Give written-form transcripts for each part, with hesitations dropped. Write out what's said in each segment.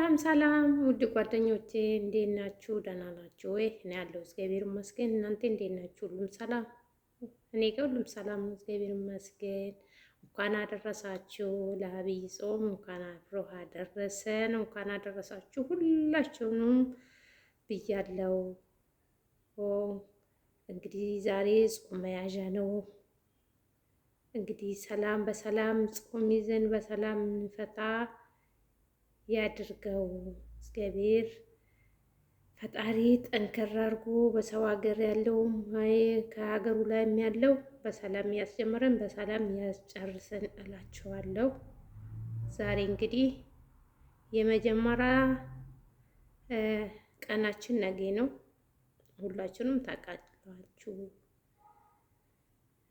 ሰላም ሰላም ውድ ጓደኞቼ እንዴት ናችሁ? ደህና ናችሁ ወይ? እኔ ያለው እግዚአብሔር ይመስገን። እናንተ እንዴት ናችሁ? ሁሉም ሰላም? እኔ ጋር ሁሉም ሰላም ነው፣ እግዚአብሔር ይመስገን። እንኳን አደረሳችሁ ለዐቢይ ጾም፣ እንኳን አብሮ አደረሰን፣ እንኳን አደረሳችሁ ሁላችሁንም ብያለው። እንግዲህ ዛሬ ጾም መያዣ ነው። እንግዲህ ሰላም በሰላም ጾም ይዘን በሰላም እንፈታ ያድርገው እግዚአብሔር ፈጣሪ። ጠንከር አድርጎ በሰው ሀገር ያለውም ከሀገሩ ላይም ያለው በሰላም ያስጀምረን በሰላም ያስጨርሰን እላችኋለሁ። ዛሬ እንግዲህ የመጀመሪያ ቀናችን ነገ ነው። ሁላችሁንም ታውቃላችሁ።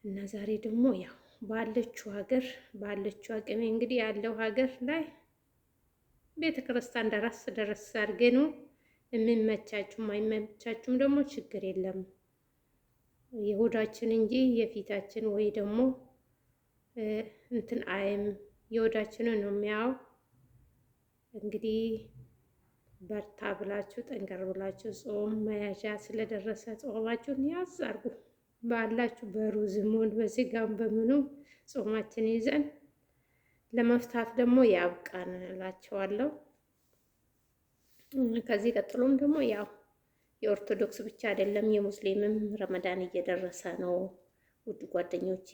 እና ዛሬ ደግሞ ያው ባለችው ሀገር ባለችው አቅሜ እንግዲህ ያለው ሀገር ላይ ቤተ ክርስቲያን ደረስ ደረስ አድርጌ ነው። የሚመቻችሁም አይመቻችሁም ደግሞ ችግር የለም። የሆዳችን እንጂ የፊታችን ወይ ደግሞ እንትን አይም የሆዳችንን ነው የሚያው። እንግዲህ በርታ ብላችሁ ጠንከር ብላችሁ ጾም መያዣ ስለደረሰ ጾማችሁን ያዝ አድርጉ። ባላችሁ በሩዝም ሆነ በስጋም በምኑ ጾማችን ይዘን ለመፍታት ደግሞ ያብቃን እላቸዋለሁ። ከዚህ ቀጥሎም ደግሞ ያው የኦርቶዶክስ ብቻ አይደለም የሙስሊምም ረመዳን እየደረሰ ነው። ውድ ጓደኞቼ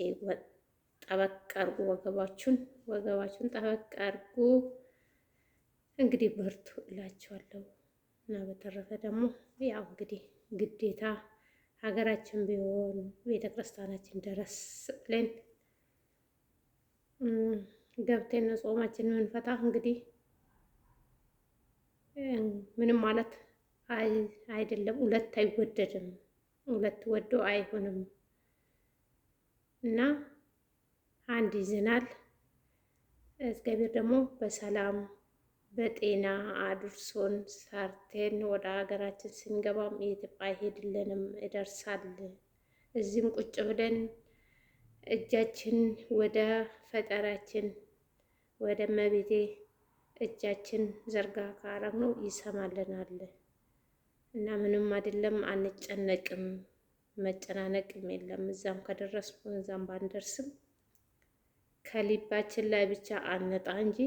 ጠበቅ አርጉ፣ ወገባችሁን ወገባችሁን ጠበቅ አርጉ። እንግዲህ በርቱ እላቸዋለሁ። እና በተረፈ ደግሞ ያው እንግዲህ ግዴታ ሀገራችን ቢሆን ቤተ ክርስቲያናችን ደረስ ብለን ገብተን ጾማችን ምንፈታ እንግዲህ ምንም ማለት አይደለም። ሁለት አይወደድም፣ ሁለት ወዶ አይሆንም እና አንድ ይዘናል። እግዚአብሔር ደግሞ በሰላም በጤና አድርሶን ሰርተን ወደ ሀገራችን ስንገባም የኢትዮጵያ አይሄድልንም ይደርሳል። እዚህም ቁጭ ብለን እጃችን ወደ ፈጠራችን ወደ እመቤቴ እጃችን ዘርጋ ካረግነው ይሰማልናል እና ምንም አይደለም፣ አንጨነቅም፣ መጨናነቅም የለም። እዛም ከደረስኩ እዛም ባንደርስም ከልባችን ላይ ብቻ አንጣ እንጂ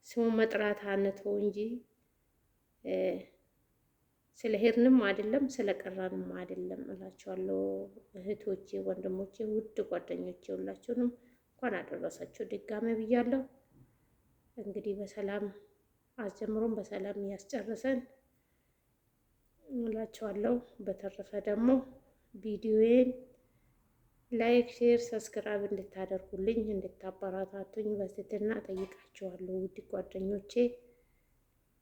ስሙ መጥራት አንተው እንጂ ስለ ሄድንም አይደለም ስለ ቀራንም አይደለም እላችኋለሁ። እህቶቼ፣ ወንድሞቼ፣ ውድ ጓደኞቼ ሁላችሁንም እንኳን አደረሳችሁ ድጋሜ ብያለሁ። እንግዲህ በሰላም አስጀምሮን በሰላም ያስጨርሰን እላችኋለሁ። በተረፈ ደግሞ ቪዲዮዬን like፣ share፣ subscribe እንድታደርጉልኝ እንድታበረታቱኝ በትህትና ጠይቃችኋለሁ። ውድ ጓደኞቼ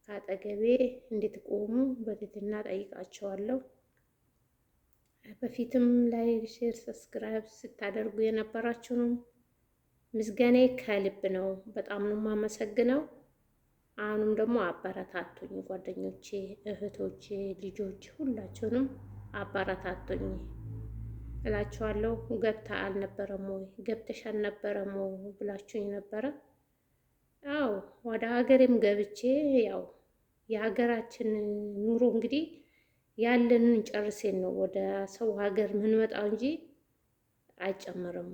ከአጠገቤ እንድትቆሙ በትህትና ጠይቃችኋለሁ። በፊትም like፣ share፣ subscribe ስታደርጉ የነበራችሁ ነው። ምስጋኔ ከልብ ነው። በጣም ነው የማመሰግነው። አሁንም ደግሞ አበረታቱኝ ጓደኞቼ፣ እህቶቼ፣ ልጆች ሁላችሁንም አበረታቱኝ እላችኋለሁ። ገብታ አልነበረም ወይ ገብተሽ አልነበረም ወይ ብላችሁኝ ነበረ። አዎ ወደ ሀገሬም ገብቼ ያው የሀገራችን ኑሮ እንግዲህ ያለንን ጨርሴን ነው ወደ ሰው ሀገር ምንመጣው እንጂ አይጨመርም።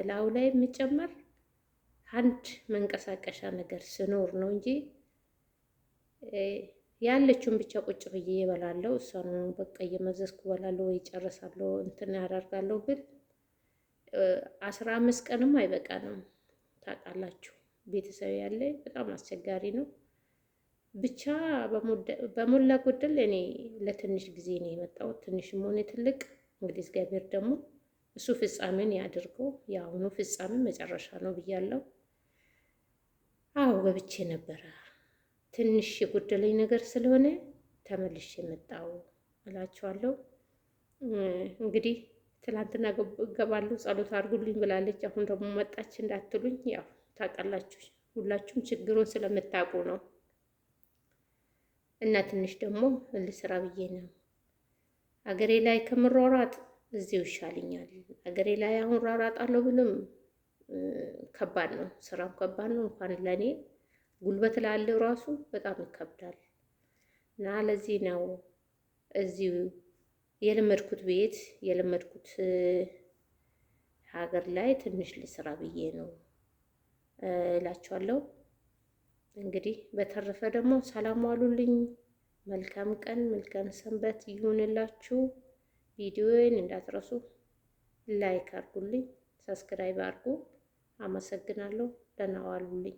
ላዩ ላይ የሚጨመር አንድ መንቀሳቀሻ ነገር ስኖር ነው እንጂ ያለችውን ብቻ ቁጭ ብዬ እበላለሁ። እሷን በቃ እየመዘዝኩ እበላለሁ ወይ ጨርሳለሁ እንትን ያደርጋለሁ ብል 15 ቀንም አይበቃንም። ታውቃላችሁ ቤተሰብ ያለ በጣም አስቸጋሪ ነው። ብቻ በሞላ ጎደል እኔ ለትንሽ ጊዜ ነው የመጣሁት። ትንሽም ሆነ ትልቅ እንግዲህ እግዚአብሔር ደግሞ እሱ ፍጻሜን ያድርገው። የአሁኑ ፍጻሜ መጨረሻ ነው ብያለሁ። አዎ ገብቼ ነበረ። ትንሽ የጎደለኝ ነገር ስለሆነ ተመልሼ መጣሁ እላችኋለሁ። እንግዲህ ትላንትና እገባለሁ ጸሎት አድርጉልኝ ብላለች። አሁን ደግሞ መጣች እንዳትሉኝ፣ ያው ታውቃላችሁ፣ ሁላችሁም ችግሩን ስለምታውቁ ነው። እና ትንሽ ደግሞ ልስራ ብዬ ነው አገሬ ላይ ከምሯሯጥ እዚሁ ይሻለኛል። አገሬ ላይ አሁን ሯሯጣለሁ ብልም ከባድ ነው፣ ስራው ከባድ ነው። እንኳን ለእኔ ጉልበት ላለው ራሱ በጣም ይከብዳል። እና ለዚህ ነው እዚሁ የለመድኩት ቤት የለመድኩት ሀገር ላይ ትንሽ ልስራ ብዬ ነው እላችኋለሁ። እንግዲህ በተረፈ ደግሞ ሰላም ዋሉልኝ። መልካም ቀን መልካም ሰንበት ይሁንላችሁ። ቪዲዮዬን እንዳትረሱ፣ like አድርጉልኝ፣ subscribe አድርጉ። አመሰግናለሁ። ደህና ዋሉልኝ።